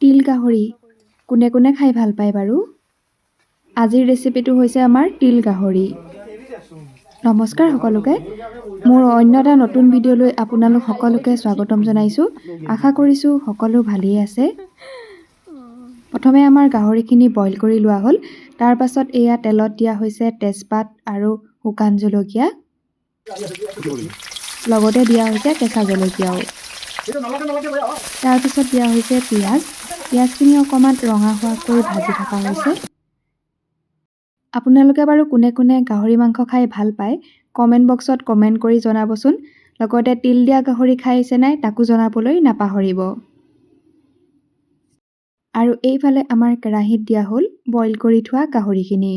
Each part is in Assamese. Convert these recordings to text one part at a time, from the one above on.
তিল গাহৰি কোনে কোনে খাই ভাল পায় বাৰু? আজিৰ ৰেচিপিটো হৈছে আমাৰ তিল গাহৰি। নমস্কাৰ সকলোকে, মোৰ অন্য এটা নতুন ভিডিঅ'লৈ আপোনালোক সকলোকে স্বাগতম জনাইছোঁ। আশা কৰিছোঁ সকলো ভালেই আছে। প্ৰথমে আমাৰ গাহৰিখিনি বইল কৰি লোৱা হ'ল। তাৰ পাছত এয়া তেলত দিয়া হৈছে তেজপাত আৰু শুকান জলকীয়া, লগতে দিয়া হৈছে কেঁচা জলকীয়াও। তাৰপিছত দিয়া হৈছে পিঁয়াজ। পিঁয়াজখিনি অকণমান ৰঙা হোৱাকৈ ভাজি থকা হৈছে। আপোনালোকে বাৰু কোনে কোনে গাহৰি মাংস খাই ভাল পায় কমেণ্ট বক্সত কমেণ্ট কৰি জনাবচোন। লগতে তিল দিয়া গাহৰি খাইছে নাই তাকো জনাবলৈ নাপাহৰিব। আৰু এইফালে আমাৰ কেৰাহীত দিয়া হ'ল বইল কৰি থোৱা গাহৰিখিনি।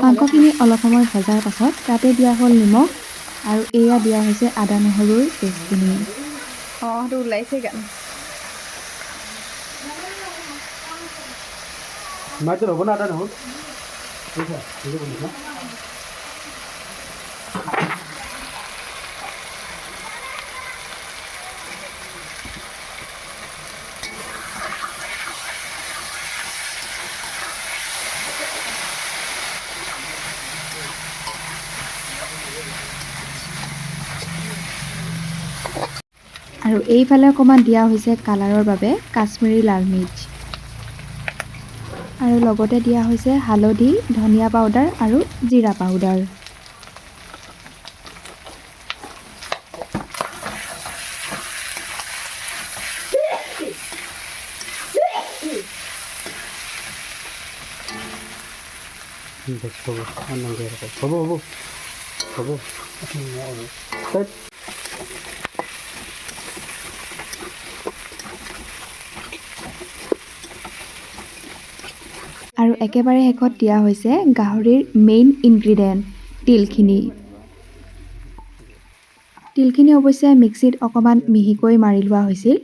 মাংসখিনি অলপ সময় ভজাৰ পাছত তাতে দিয়া হ'ল নিমখ আৰু এয়া দিয়া হৈছে আদা নহৰুৰ পেষ্টখিনি। আৰু এইফালে অকণমান দিয়া হৈছে কালাৰৰ বাবে কাশ্মীৰী লাল মিৰ্চ আৰু লগতে দিয়া হৈছে হালধি, ধনিয়া পাউডাৰ আৰু জিৰা পাউডাৰ। হ'ব হ'ব হ'ব। আৰু একেবাৰে শেষত দিয়া হৈছে গাহৰিৰ মেইন ইনগ্ৰিডিয়েণ্ট তিলখিনি। তিলখিনি অৱশ্যে মিক্সিত অকণমান মিহিকৈ মাৰি লোৱা হৈছিল।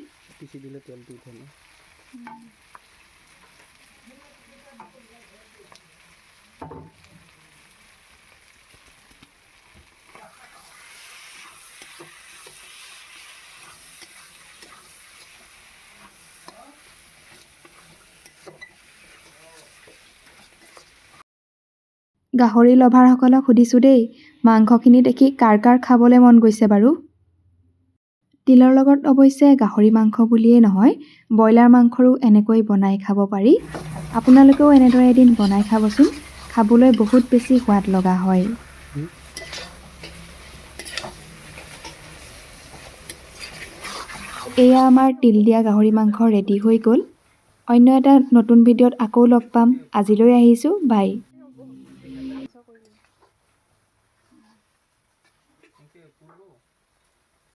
গাহৰি লভাৰসকলক সুধিছোঁ দেই, মাংসখিনি দেখি কাৰ কাৰ খাবলৈ মন গৈছে বাৰু? তিলৰ লগত অৱশ্যে গাহৰি মাংস বুলিয়েই নহয়, ব্ৰইলাৰ মাংসৰো এনেকৈ বনাই খাব পাৰি। আপোনালোকেও এনেদৰে এদিন বনাই খাবচোন, খাবলৈ বহুত বেছি সোৱাদ লগা হয়। এয়া আমাৰ তিল দিয়া গাহৰি মাংস ৰেডি হৈ গ'ল। অন্য এটা নতুন ভিডিঅ'ত আকৌ লগ পাম। আজিলৈ আহিছোঁ, বাই।